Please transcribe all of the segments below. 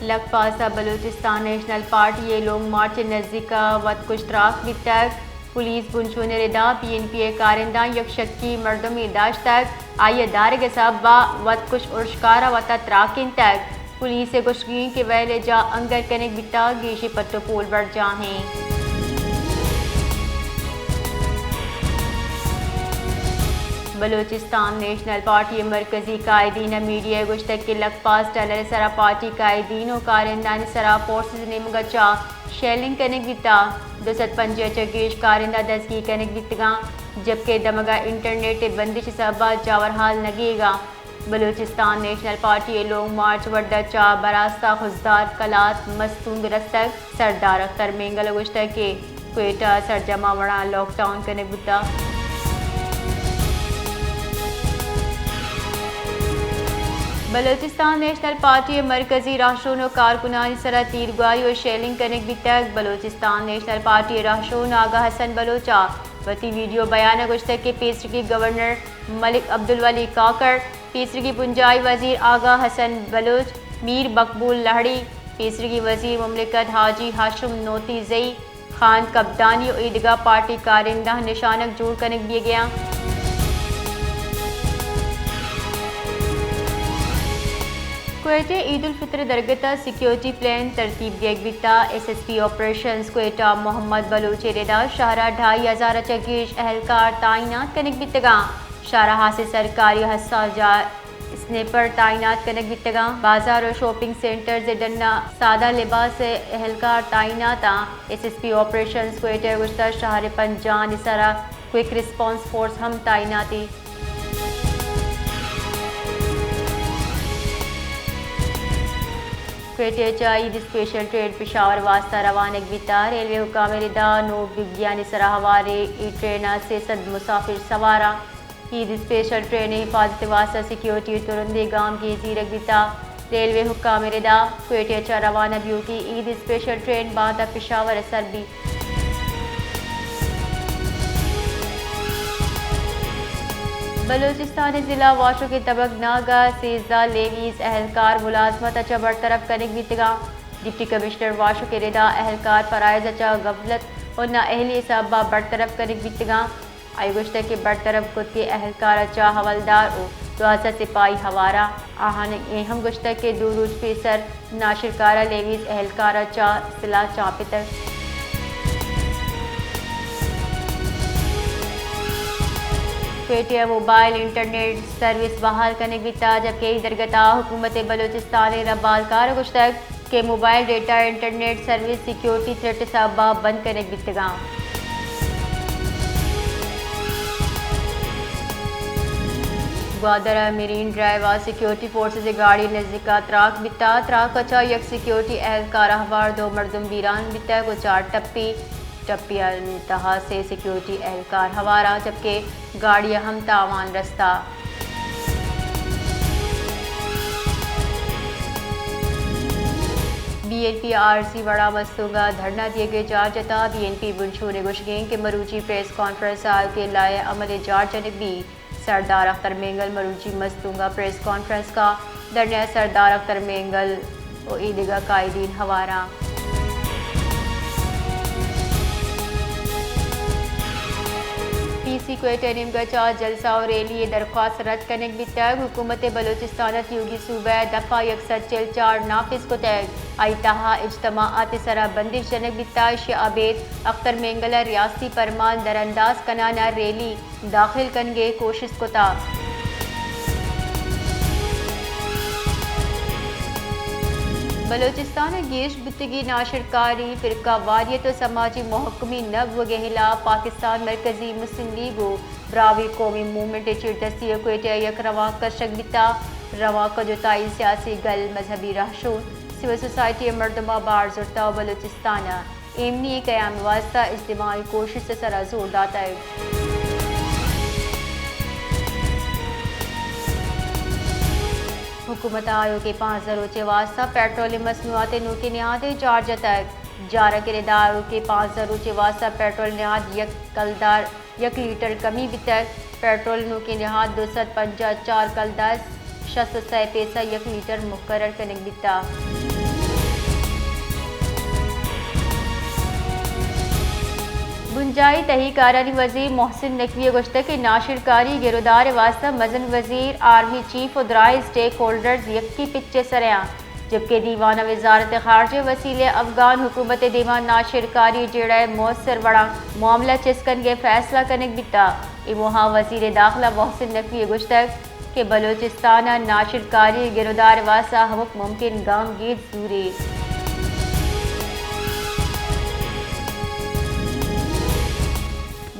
لکپاس ءَ Balochistan national party ءِ لونگ مارچ ءِ نزیک ءَ وت کش تراک بیتگ۔ پولیس بنشون ءِ ردا بی این پی ءِ کارندہاں یک شکی مردمے داشتگ، آئی ءِ دارگ ءِ سبب ءَ وت کش ارشکار ءَ وت ءَ تراکینتگ۔ پولیس ءِ گوشگ اِنت کہ ویل ءِ جاہ انگر کنگ بیتگ، گیشیں پٹ ءُ پول برجاہ اِنت۔ بلوچستان نیشنل پارٹی ءِ مرکزی قائدین ءَ میڈیا ءَ گوشتگ کہ لکپاس ٹنل ءِ سرا پارٹی قائدین ءُ کارندہانی سرا فورسز ءِ نیمگ ءَ چہ شیلنگ کنگ بیتگ۔ دو سد پنجاہ ءَ چہ گیش کارندہ دزگیر کنگ بیتگ اَنت، جبکہ دمگ ءَ انٹرنیٹ ءِ بندش ءِ سبب ءَ جاور حال نہ گیگ ءَ اَنت۔ بلوچستان نیشنل پارٹی ءِ لونگ مارچ ءِ وڈ ءَ چہ براستہ، خضدار، کلات، مستونگ رستگ۔ سردار اختر مینگل ءَ گوشتگ کہ کوئٹہ ءَ سرجم ءَ وڑ ءَ لاک ڈاؤن کنگ بوتگ۔ بلوچستان نیشنل پارٹی ءِ مرکزی راہشون ءُ کارکنانی سرا تیرگواری ءُ شیلنگ کنگ بیتگ۔ بلوچستان نیشنل پارٹی ءِ راہشون آغا حسن بلوچ ءَ وتی ویڈیو بیان ءَ گوشتگ کہ پیسریگیں گورنر ملک عبدالولی کاکڑ، پیسریگیں بنجاہی وزیر آغا حسن بلوچ، میر مقبول لہڑی، پیسریگیں وزیر مملکت حاجی ہاشم نوتیزئی، خان کبدانی ءُ ایدگہ پارٹی کارندہ نشانگ جوڑ کنگ بیگ ءَ اَنت۔ کوئٹہ ءَ عید الفطر ءِ درگت ءَ سیکیورٹی پلان ترتیب دیگ بیتگ۔ S S P operations Quetta Muhammad Baloch ءِ ردا شہر ءَ ڈھائی ہزار ءَ چہ گیش اہلکار تعینات کنگ بیتگ اَنت۔ شہر ءِ ہاسیں سرکاری ءُ حساس جاہ اسنیپر تعینات کنگ بیتگ اَنت۔ بازار ءُ شاپنگ سینٹرز ءِ ڈن ءَ سادہ لباس ءِ اہلکار تعینات اَنت۔ S S P operations Quetta ءَ گوشتگ شہر ءِ پنجاہانی سرا کوئک ریسپانس فورس ہم تعینات اِنت۔ کوئٹہ ءَ چہ عید اسپیشل ٹرین پشاور ءِ واستہ روانگ بیتگ۔ ریلوے حکام ءِ ردا نو بگیانی سرا ہوار اِنت۔ اے ٹرین ءَ سئے سد مسافر سوار اَنت۔ عید اسپیشل ٹرین ءِ حفاظت ءِ واستہ سیکیورٹی ءِ ترندیں گامگیج زیرگ بیتگ۔ ریلوے حکام ءِ ردا کوئٹہ ءَ چہ روانہ بیوکیں عید اسپیشل ٹرین باندا پشاور ءَ سر بیت۔ بلوچستان ءِ ضلع واشوکیں تبک ناگ ءَ سیزدہ لیویز اہلکار ملازمت ءَ چہ برطرف کنگ بیتگ اَنت۔ ڈپٹی کمشنر واشوک ءِ ردا اہلکار فرائض ءَ چہ غفلت ءُ نااہلی ءِ سبب ءَ برطرف کنگ بیتگ اَنت۔ آئی ءَ گوشتگ کہ برطرف کتگیں اہلکار ءَ چہ حوالدار ءُ دوازدہ سپاہی ہوار اَنت۔ آہاں اے ہم گوشتگ کہ دو روچ پیسر ناشرکار ءَ لیویز اہلکار ءَ چہ سلاہ چاپتگ۔ کوئٹہ ءَ موبائل انٹرنیٹ سروس بحال کنگ بیتگ، جبکہ اے درگت ءَ حکومت بلوچستان ءِ رمبالکار ءَ گوشتگ کہ mobile data internet service security threat ءِ سبب ءَ بند کنگ بیتگ اَنت۔ گوادر ءَ مرین ڈرائیو ءَ سیکیورٹی فورسز ءِ گاڑی ءِ نزیک ءَ تراک بیتگ۔ تراک ءَ چہ یک سیکیورٹی اہلکار ءَ ہوار دو مردم بیران بیتگ ءُ چار ٹپی، ٹپی ءِ تہا سئے سیکیورٹی اہلکار ہوار اَنت، جبکہ گاڑی ءَ ہم تاوان رستہ۔ B N P R C وڑ ءَ مستونگ ءَ دھرنا دیگ ءِ جار جتگ۔ بی این پی بنشون ءِ گوشگ اِنت کہ مروچی پریس کانفرنس ءَ آیوکیں لائحہ عمل ءِ جار جنگ بیت۔ سردار اختر مینگل مروچی مستونگ ءَ پریس کانفرنس کت۔ دھرنا ءَ سردار اختر مینگل ءُ ایدگہ قائدین ہوار اَنت۔ پی سی کوئٹہ ءِ نیمگ ءَ چہ جلسہ ءُ ریلی ءِ درخواست رد کنگ بیتگ۔ حکومت بلوچستان ءَ تیوگی صوبہ ءِ دفعہ یک سد چل چار نافذ کتگ۔ آئی ءِ تہا اجتماعات ءِ سرا بندش جنگ بیتگ۔ ایشی ءَ ابید اختر مینگل ءَ ریاستی پرمان درانداز کنان ءَ ریلی داخل کنگ ءِ کوشست کتگ۔ بلوچستان ءَ گیش بوتگیں ناشرکاری، فرقہ واریت ءُ سماجی محکمی نہ بوگ ءِ ہلاپ پاکستان مرکزی مسلم لیگ ءُ براہوئی قومی موومنٹ ءِ چیردستی ءَ کوئٹہ ءَ یک روانک کشگ بیتگ۔ روانک ءَ جتائیں سیاسی گل، مذہبی رہشون، سول سوسائٹی ءِ مردماں بہر زرتگ ءُ بلوچستان ءَ ایمنی ءِ قیام ءِ واستہ اجتماعی کوشست ءِ سرا زور داتگ۔ حکومت ءَ آیوکیں پانزدہ روچ ءِ واستہ پیٹرول ءِ مصنوعات ءِ نوکیں نہادے جار جتگ۔ جارگ ءِ ردا آیوکیں پانزدہ روچ ءِ واستہ پیٹرول ءِ نہاد یک کلدار یک لیٹر کمی بیتگ۔ پیٹرول ءِ نوکیں نہاد دو سد پنجاہ چار کلدار شست ءُ سئے پیسہ یک لیٹر مقرر کنگ بیتگ۔ بنجاھی تہی کارانی وزیر محسن نقوی ءَ گوشتگ کہ ناشرکاری گرودار ءِ واستہ مزن وزیر، آرمی چیف ءُ دراھیں اسٹیک ہولڈرز یکے پچ ءِ سر ءَ اَنت، جبکہ دیوان ءَ وزارت خارجہ ءِ وسیلہ ءَ افغان حکومت ءِ دیما ناشرکاری جیڑہ ءِ مؤثر وڑاں معاملہ چست کنگ ءِ فیصلہ کنگ بیتگ۔ اے موہ ءَ وزیر داخلہ محسن نقوی ءَ گوشتگ کہ بلوچستان ءَ ناشرکاری گرودار ءِ واستہ ہمک ممکن گامگیج زوریت۔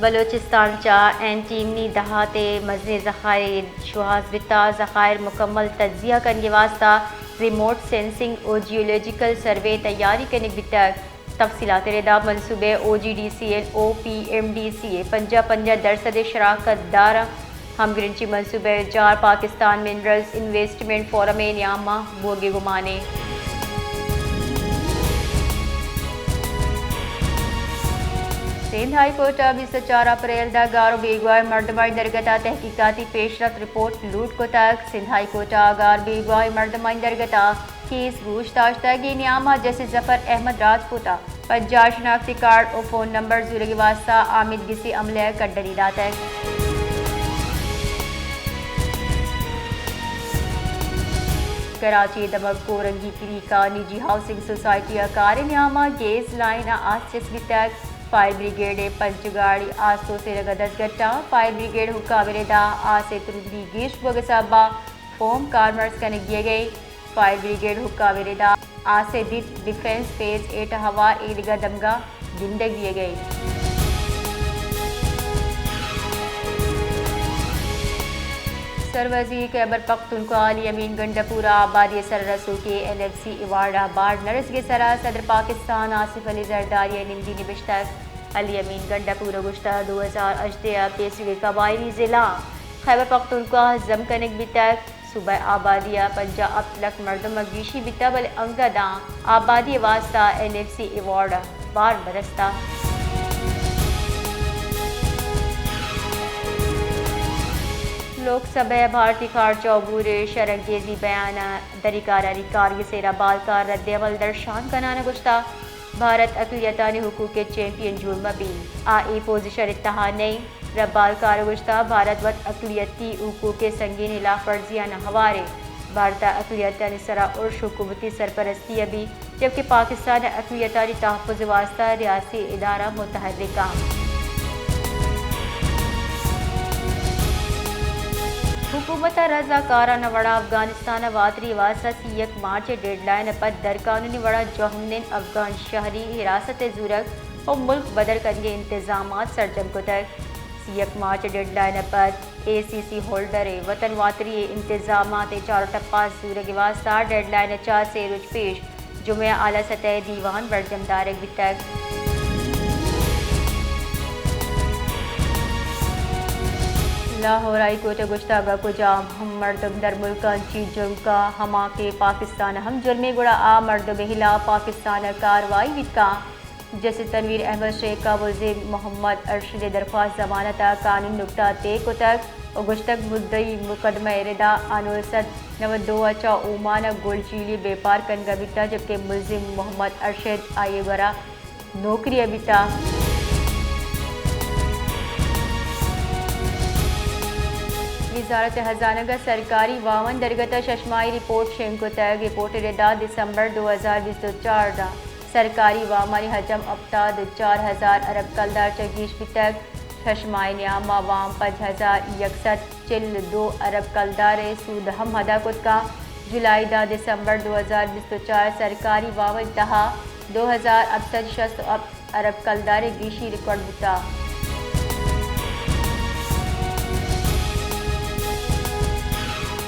بلوچستان چہ اینٹیمنی دھات ءِ مزنیں ذخائر شوہاز بیتگ، ذخائر مکمل تجزیہ کنگ ءِ واستہ ریموٹ سینسنگ ءُ جیولوجیکل سروے تیاری کنگ بیتگ۔ تفصیلات ءِ ردا منصوبہ ءِ O G D C L O P M D C ءِ پنجاہ پنجاہ درسد ءِ شراکت دار اَنت۔ ہمگرنچی منصوبہ ءِ جار پاکستان منرلز انویسٹمنٹ فورم ءِ نیام ءَ بوگ ءِ گمان اِنت۔ سندھ ہائی کورٹ ءَ بیست ءُ چار اپریل ءَ گار ءُ بیگواہ مردمانی درگت ءَ تحقیقاتی پیشرفت رپورٹ لوٹ کتگ۔ سندھ ہائی کورٹ ءَ گار بیگواہ مردمانی درگت ءَ کیس گوش داشتگ۔ اے نیام ءَ جسٹس ظفر احمد راجپوت ءَ پنجاہ شناختی کارڈ ءُ فون نمبر زورگ ءِ واستہ آمیدگسی عملے ءَ کڈنی داتگ۔ کراچی ءِ دمگ کورنگی کریک ءَ نجی ہاؤسنگ سوسائٹی ءِ کار ءِ نیام ءَ گیس لائن ءَ آس چست بیتگ۔ فائر بریگیڈ ءِ پنچ گاڑی آس توسینگ ءَ دزگٹ اَنت۔ فائر بریگیڈ حکام ءِ ردا آس ءِ ترندی گیش بوگ ءِ سبب ءَ فوم کارمرز کنگ بیگ ءَ اِنت۔ فائر بریگیڈ حکام ءِ ردا آس ءِ دیت ڈیفنس فیز ایٹ ءِ ہوار ایدگہ دمگاں گندگ بیگ ءَ اِنت۔ سروزیر خیبر پختونخوا علی امین گنڈپور ءَ آبادی ءِ سر ءَ رسوکیں این ایف سی ایوارڈ ءَ بار نہ رسگ ءِ سرا صدر پاکستان آصف علی زرداری ءَ نمدی نبشتگ۔ علی امین گنڈپور ءَ گوشتگ، دو ہزار ہژدہ ءَ پیسریگیں قبائلی ضلع خیبر پختونخوا ءَ ضم کنگ بیتگ۔ صوبہ ءِ آبادی ءَ پنجاہ ہپت لکھ مردم ءَ گیشی بیتگ، بلے انگت آں آبادی ءِ واستہ این ایف سی ایوارڈ ءَ بار نہ رستگ۔ لوک سبھا ءَ بھارتی خارجہ امور ءِ شرانگیزی بیان ءَ دری کارانی کارگس ءِ را بالکار رد عمل درشان کنان ءَ گوشتگ، بھارت اقلیتانی حقوق ءِ چیمپئن جوڑ مہ بیت، آ اے پوزیشن ءِ تہا نہ اِنت۔ ربالکار ءَ گوشتگ، بھارت وت اقلیتی حقوق ءِ سنگینیں ہلاپ ورزیانی ہوار اِنت۔ بھارت ءَ اقلیتانی سرا ارش حکومتی سرپرستی ءَ بیت، جبکہ پاکستان ءِ اقلیتانی تحفظ ءِ واستہ ریاستی ادارہ متحرک اَنت۔ حکومت ءِ رضاکارانہ وڑا افغانستان ءَ واتری ءِ واستہ سی یک مارچ ءِ ڈیڈ لائن ءَ پد درقانونی وڑا جہمنند افغان شہری حراست ءَ زورگ ءُ ملک بدر کنگ ءِ انتظامات سرجم کتگ۔ سی یک مارچ ءِ ڈیڈ لائن ءَ پد اے سی سی ہولڈر ءِ وطن واتری ءِ انتظامات ءِ چار ٹپاں زورگ ءِ واستہ ڈیڈ لائن ءَ چہ سے روچ پیش جمعہ ءَ اعلی سطح ءِ دیوان برجم دارگ بیتگ۔ لاہور ہائی کورٹ ءَ گوشتگ، اگاں کجام ہم مردم در ملکاں چی جرم کنت، ہما کہ پاکستان ءَ ہم جرمے، گڑا آ مردم ءِ ہلاپ پاکستان ءَ کاروائی بیت کنت۔ جسٹس تنویر احمد شیخ ءَ ملزم محمد ارشد ءِ درخواست ضمانت ءَ قانونی نکتہ تیگ کتگ ءُ گوشتگ، مدعی مقدمہ ءِ ردا ءَ نو سد نود ءُ دو ءَ چہ اومان ءَ گولڈ جیلی بیپار کنگ ءَ بیتگ، جبکہ ملزم محمد ارشد آئی ءِ گورا نوکری ءَ بیتگ۔ وزارت خزانگ ءَ سرکاری وامانی درگت ءَ شش ماہی رپورٹ شنگ کتگ۔ رپورٹ ءِ ردا دسمبر دو ہزار بیست ءُ چار ءَ سرکاری وامانی حجم ہپتاد ءُ چار ہزار ارب کلدار چہ گیش بیتگ۔ شش ماہ ءِ نیام ءَ وام پنچ ہزار یک سد چل ءُ دو ارب کلدار ءِ سود ہم ادا کت کنت۔ جولائی ءَ دسمبر دو ہزار بیست ءُ چار ءَ سرکاری وامانی تہا دو ہزار ہپت سد شست ءُ ہپت ارب کلدار ءِ گیشی ریکارڈ بوتگ۔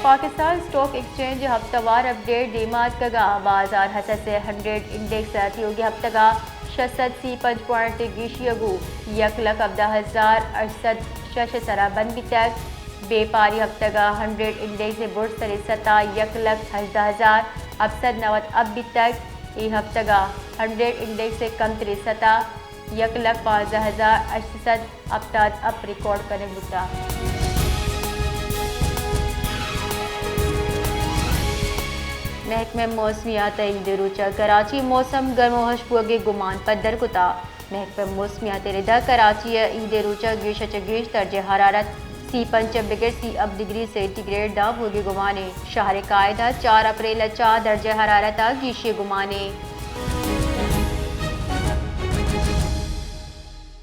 پاکستان اسٹاک ایکسچینج ءِ ہپتہ وار اپڈیٹ دیما اتکگ ءُ بازار حساس ءِ ہنڈریڈ انڈیکس ءَ تیوگیں ہپتگ ءَ شش سد سی پنچ پوائنٹ ءِ گیشی ءَ گوں یک لکھ ہبدہ ہزار ہشت سد شش ءِ سرا بند بیتگ۔ بیپاری ہپتگ ءَ ہنڈریڈ انڈیکس ءِ برز تریں سطح یک لکھ ہژدہ ہزار ہپت سد نود ہپت بیتگ۔ اے ہپتگ ءَ ہنڈریڈ انڈیکس ءِ کمتریں سطح یک لکھ پانزدہ ہزار ہشت سد ہپتاد ہپت ریکارڈ کنگ بوتگ۔ محکمہ موسمیات ءَ ایمدیں روچ ءَ کراچی ءِ موسم گرم ءُ ہشک بوگ ءِ گمان پدر کتگ۔ محکمہ موسمیات ء ردا کراچی ء عید ء روچ ء گیش ء چہ گیش درجہ حرارت سی پنچ ء بگر سی ہپت ڈگری سینٹی گریڈ داں بوگ ء گمان ء۔ شہر ء قائد ء چار اپریل ء چار درجہ حرارت ء گیشی ء گمان ء۔